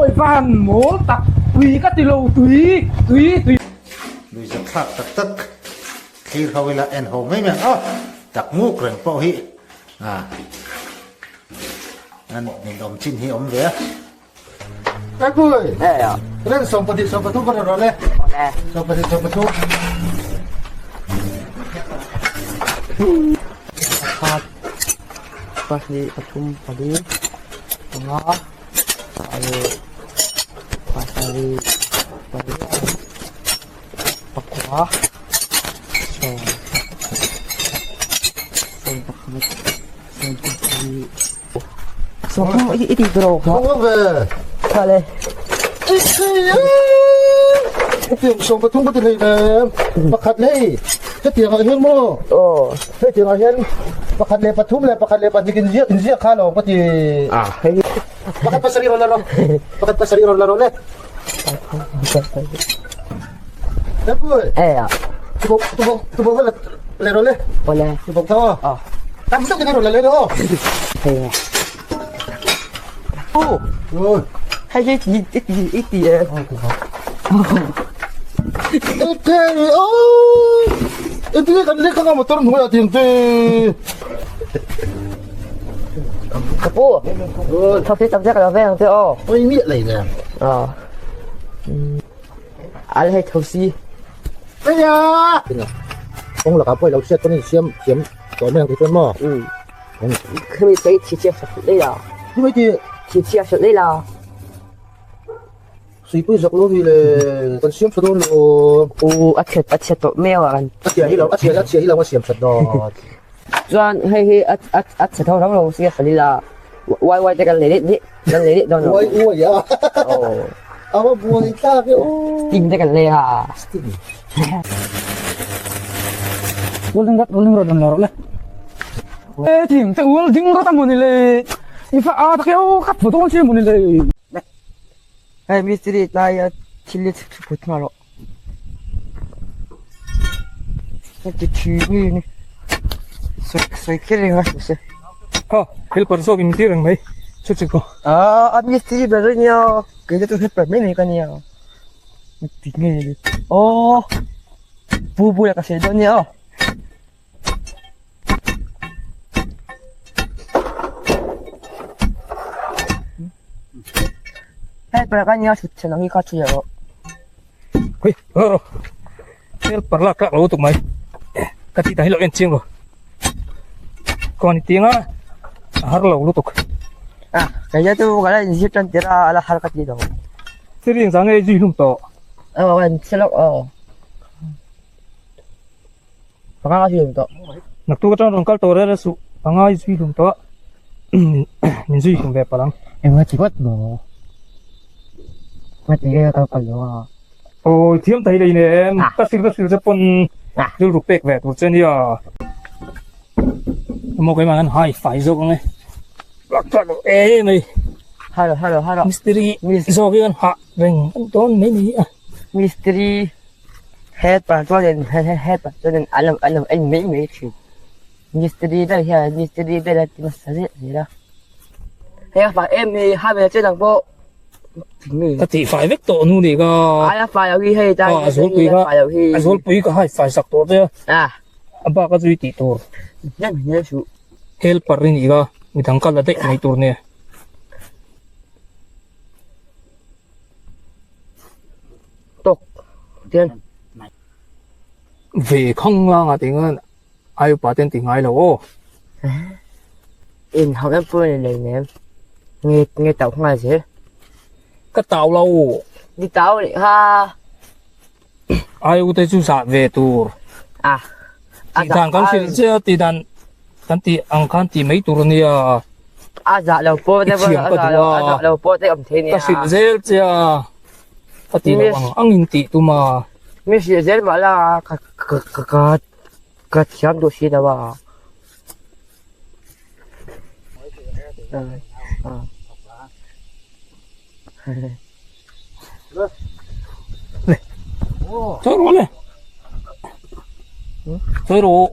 Awi van mawl tak tui ka ti lo tui tui tui. Nuihzat thlak tak tak thlir ho ila en ho mai mai ang aw tak nguk reng pawh hi ah an ninawm chin hi awm ve a. Kaipui! Reng 12 13 ka rawn rawn e. 12 13. Pakhat, pahnih, pathum, pali, panga, paruk, pasarih, pariat, pakua, sawm, sawmpakhat, sawmpahnih. Sawm i ti tur Sawm ve. Tha le. Hetiang 13 ka ti hlei em. Pakhat leh hetiang ah hian maw? Aw. Hetiang ah hian pakhat leh pathum leh pakhat leh pahnih in ziak in ziak kha lo ka ti. Ah hei. Pakhat pasarih rawn la rawh. Pakhat pasarih rawn la rawh le. Tempui. Eh ah. Tubawk tubawk tubawk va la le rawh le. Awle. Tubawk tho aw. Ah. Tam tak in a rawn la le rawh aw. Hei. Oh. Oi. Hei hi ti i ti i ti e. Eke oi. Iti kan lek ka motor hnuai ah tiang te. Ka pu. Thawk hi tam zek lo ve ang che aw. Oi miah lei le. Aw. Al hei tho si. Aya. Kawng lakah pawh i lo hriat pawn in siam thiam tawh mai ang tih chuan maw? Um. Khami sawi thi chhiat sak lei la. Ni mai ti. Thi chhiat sak lei la. Suipui zak lo hi le kan siam tha dawn lo. U a chhiat a chhiat tawh meuh a kan. A chhia hi lo a chhia a chhia hi lo a siam that dawn. Chuan hei hi a a a chhe tho rang lo sia fali la wai wai te kan lei leh kan lei leh dawn lo. Wai wai a. Aw. A va buai thlak e aw. Sting te kan lei a. Sting. Welding rod welding rod rawn la rawh le. E thing te welding rod a mawni le. I fa a tak e aw ka phu dawn chi mawni le. Hei mistiri tlai a thil hi chhuk phut nghal rawh. Heti thi nge ni sawi sawi kher reng a hmu se. Ha helper zawk in tir reng mai chu chu ko. Ah a mistiri ber a nia kei te chu helper mai mai ka nia. Ti nge ni aw pu bulah ka sawi dawn nia aw. Helper ka nia thut chhen ang hi kha thu leh rawh. Hei rawh rawh helper lak tlak lo tuk mai ka tih dan hi lo en chiang lo kawn i tiang a a har lo lutuk. Ah kei chu ka la inzir tan tir a a la har ka ti lo. Thil engzah nge i zui hlum tawh? Aw ka inchhe lawk aw. Panga ka zui hlum tawh. Naktuk atang rawn kal tawh rel a suh. Panga i zui hlum tawh a. Min zui hlum ve palh ang. Engmah ti ngawt maw? Ngawt ti nge ka kal lo a. Aw thiam thei lei nen ka sil ka sil che pawn rilru pek ve tur che nia. Emaw keimah hian hai fai zawk ang e. Lak tlak lo e mai. Hello hello hello. Mistiri zawk hian hah reng an dawn mai ni a. Mistiri Helper chuanin helper chuanin an lo an lo en mai mai thin. Mistiri ber hian mistiri ber a ti hmasa zet zel a. Hei a fai em hi ha ve che dang pawh Ka tih fai vek tawh nu nih ka. Ai a fai lo hi hei ta a zualpui ka a zualpui ka hai fai sak tawh che a. A bak a zui tih tur. Hnem hnem suh. Helper i nih ka midang kal la daih mai tur nia. Tawk tian. Ve khang lang a tinga ai upa ten ti ngai lo aw. In hau em pawh ni lei nem. Nge nge tau ngai zel. Ka tau lo. Ni tau ni ha. Ai u te chu zah ve tur. Ah. Tih dan kan hrilh che a tih dan kan tih ang khan tih mai tur ania. A zah lo pawh te thiam ka duh a. A zah lo pawh te awm thei nia. Ka hrilh zel che a. Ka tih loh ang ang in tih tum a. Mi hrilh zel mah la ka ka ka ka thiam duh si lo a. Chơi rồi này. Chơi rồi.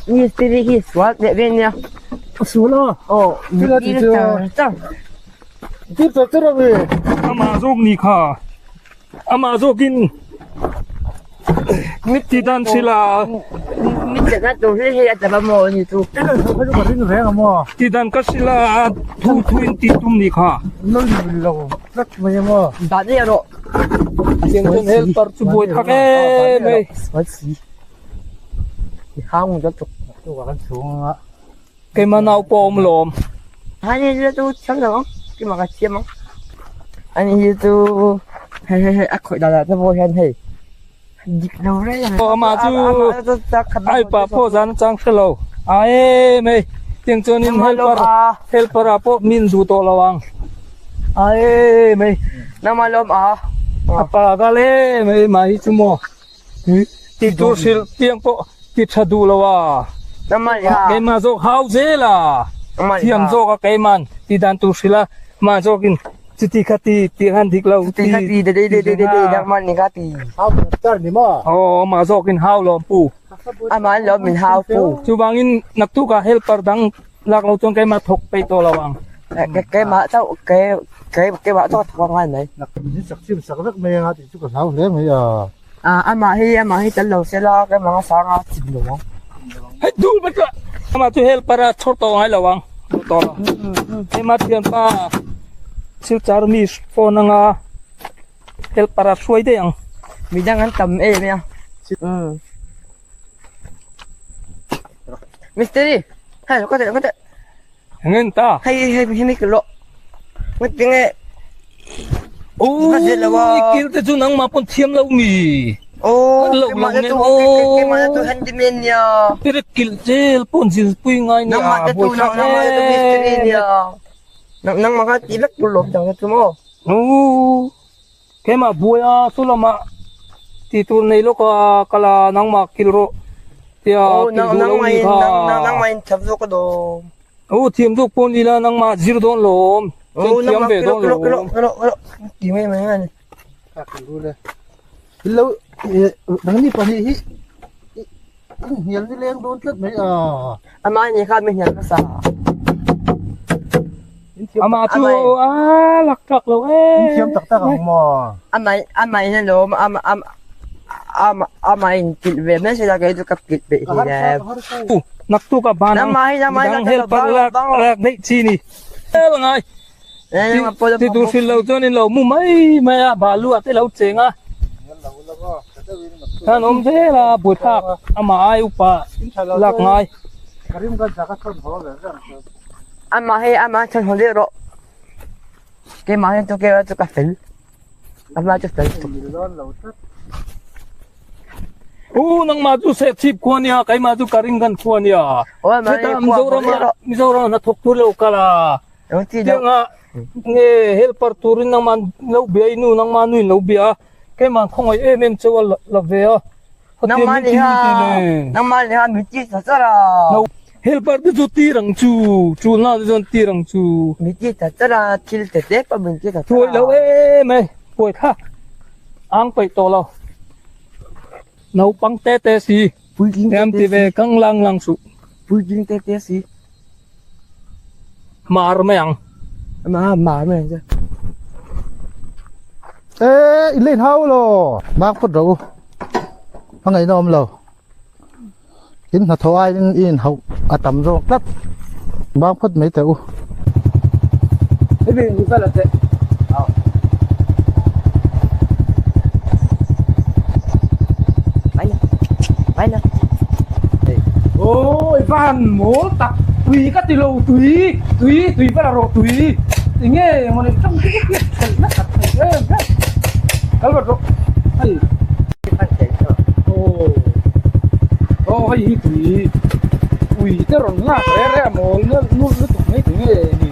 Mistiri hi sual leh ve nia. A sual a. Aw, mi tir char char. Tir char char a mi. Amah zawk ni kha. Amah zawkin ti dan sila. Mi chana tur hi hei a tla maw ni chu. Ka ring reng a maw. Ti dan ka sila thu thu in ti tum ni kha. Lo ni lo tlat mai a maw. Dan ni rawh. Tiang chuan helper chu buai thak em mai. Sual si. I hang deuh tuk. Tukah kan chhung anga. Keimah nau pawh a awm lawm. Ani hi chu thiam lo ang. Keimah ka thiam ang. Ani hi chu hei hei hei a khawih dan ah te pawh hian hei dik lo reng a. Aw amah chu ai pah pawh zan a chang hre lo. A em hei tiang chuanin helper helper ah pawh min duh tawh lo ang. A em hei. Nangmah lawm a. A pa gal em hei mah hi chu maw. Ti tur hrilh piang pawh ti tha duh lo a, keimah zawk hau zel a, thiam zawk a keiman ti dan tur hrilh a, mah zawkin chuti kha ti tih han dik lo ti aw mah zawkin hau lawm pu chuvangin naktukah helper dang lak lo chuan keimah thawk peih tawh lo ang. Keimah chauh keimah chauh thawk a ngai mai. Sak vek mai anga tih chu ka hlau hle mai a. Amah hi amah hi tel lo se la keimah a sang a chim lo ang. Hei dul mai chu amah chu helper a chhawr tawh ngai lo ang duh tawh lo. Keimah thianpa silchar mi phone anga helper a hruai daih ang. Midang an tam em a. Misteri hei ka teh ka teh. Ngen ta. Hei hei hei mi kilo. Ngat tinge. Oh, kil te chu nangmah pawn thiam lo mi. Oh, keimah na tu keimah na tu handyman nia. Tere kil zel pawn zil pui ngai nia. Nangmah te tu nangmah te tu mistri nia. Nangmah kha ti vek tur lawm dang te tu maw. Oh, keimah buai a sulama ti tur nei lawk a kala nangmah kil rawh. Tia kil duh lo ni kha. Nangmah in thiam zawk a dawm. Aw thiam zawk pawh ni la nangmah zir dawn lawm. Chuan thiam ve dawn lawm. Ti mai mai a ni. Ka ti ru le. Lo nangni pahnih hi in hnial ni leng dawn tlat mai a. Amah ni kha mi hnial hmasa. Amah chu a lak tak lo e. In thiam tak tak ang maw. Amah amah in alawm amah amah amah in kilh ve mai se la kei chu ka kilh peih hlei nem. Naktuk a ban ang midang helper lak lak daih chi ni. Hel ngai. Ti tur hrilh lo chuan in lo mu mai mai a balu ah te lo cheng a. Khan awm zel a buaithlak amah ai upa lak ngai. Amah hi amah chhan haw leh rawh. Keimah hi chu keimah chu ka fel. Amah chu fel tuk. U nangmah chu Serchhip khua nia keimah chu Karimganj khua nia. Heta Mizoram ah Mizoram ah hnathawk tur lo kal a. Tianga nge helper turin nangmah lo bia i nu nangmah nu in lo bia a keimah khawngaih em em cheu a la ve a. Nangmah ni ha nangmah ni ha mi ti ta char a. Helper te chu tir ang chu chulna te chuan tir ang chu. Mi ti ta char a thil te te pawh min ti ta char a. Thuawih lo em e puai thlak ang peih tawh lo. Naupang te te si em ti ve kang lang lang suh. Puitling te te si. Mar mai ang. Ma mar mai ang che. E in lein hau lo. Bak phawt ro. A ngaihna awm lo. In hnathawh aiin i inhauh a tam zawk tlat. Bak phawt mai teh u. Oi van mawl tak tui ka ti lo tui tui tui va la rawh tui enge mawni tang te chu hriat theih na khat thei em em kal vat rawh hei aw aw hei hi tui ui te rawn lak reh reh a mawl nulh lutuk mai tui nge ni.